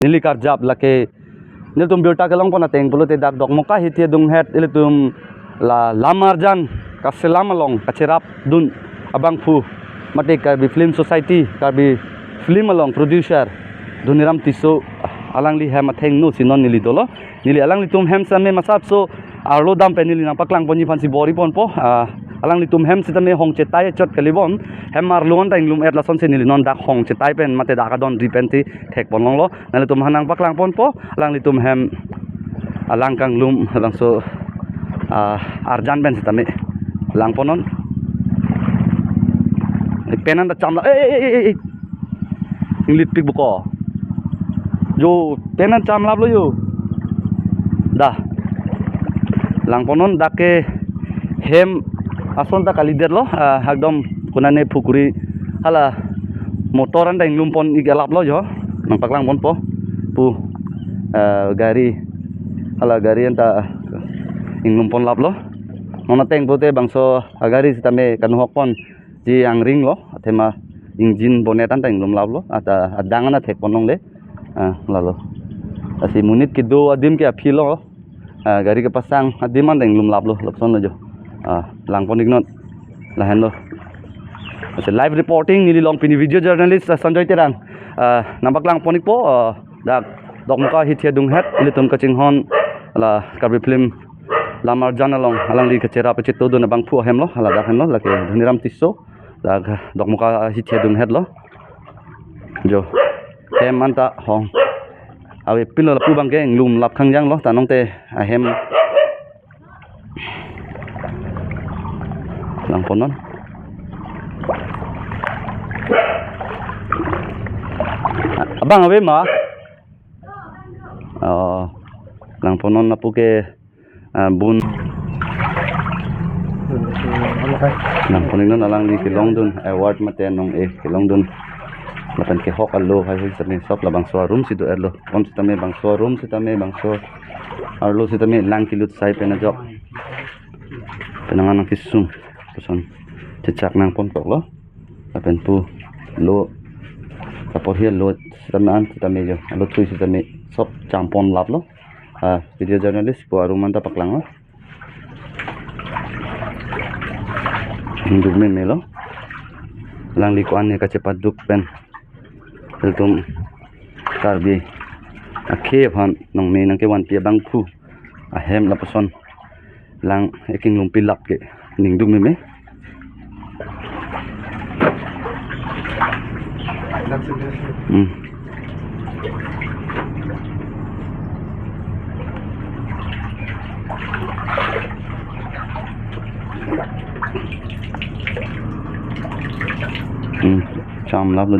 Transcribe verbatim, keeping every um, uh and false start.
neli karjap lake nelitum birta kelongpon ateng pulote dak Dokmoka hithi adunghet ilitum la Lamarjan kaselam along kacherapdun abangphu mate Karbi Film Society, Karbi film along producer Dhoniram Tisso alangli hem athengno si non neli dolo. Neli alanglitum hem same masapso arlo dam pen neli nangpaklangponji aphansi bor-iponpo. Ah, alanglitum hem sitame hong chetai chot kalibon. Hem arlo anta inglum-et lasonsi neli non dak hong chetai pen mate dak adon ri pen ti thekpon longlo. Nanglitum aphan nangpaklangponpo alanglitum hem alang kanglum labangso, ah, arjan pen sitame langponnon. Pen anta chamla, eh, eh, eh, eh, eh. Inglitpik buko. Jo, pen anta chamlaplo jo. Dah. Langponnon dak ke hem ason ta kalidetlo, ah, ekdom konane phukuri hala motor anta inglumpon ik alaplo jo. Nangpaklangponpo pu, ah, gari hala gari anta inglumponlaplo. Non ateng pulote bangso agari sitame kanuhokponji angringlo, athema engine bonnet anta inglumlaplo, ata adang anta thekpon longle. Ah, lalo. Lasi monit kedo adim ke aphi lo. Ah, gari kepasang adim anta inglumlaplo, lapuson lo jo. Ah, langpon-iknon. Lahenlo. Lasi live reporting neli along pini video journalist, ah, Sanjoy Terang. Ah, nangpaklangpon-ikpo, ah, dak Dokmoka hithi adunghet ilitum kachinghon la Karbi Film Lamarjan along alangli kacherap kachetodun abangphu ahemlo, hala dak henlo, lake Dhoniram Tisso, dak Dokmoka hithi adunghetlo. Jo, hem anta hong. Avepinlo lapu abangke inglumlap khangjanglo, ta nonte ahem langponnon. Abang ave ma? Oh, langponnon lapu ke, ah, bun. Langpon-iknon alangli kelongdun award mate nong-e kelongdun. Lapen kehok alo hai hui sitame sop labangso arum si do-etlo. Kom sitame bangso arum sitame bangso arlo sitame lang kelut sai pen ajok. Penang nangkesung puson chechak nangponkoklo. Lapen pulo apor hi alo sitame an sitame jo. Alo thui sitame sop champonlaplo. Ah, video journalist pu arum anta paklanglo. Ingduk memelo. Alangli ko-an ne kachepaduk pen ilitum Karbi akhei aphan nongme nangkevanpi abangphu ahem lapuson lang ekinglumpi lap ke ningduk meme. Hmm. Hmm. Chamlaplo.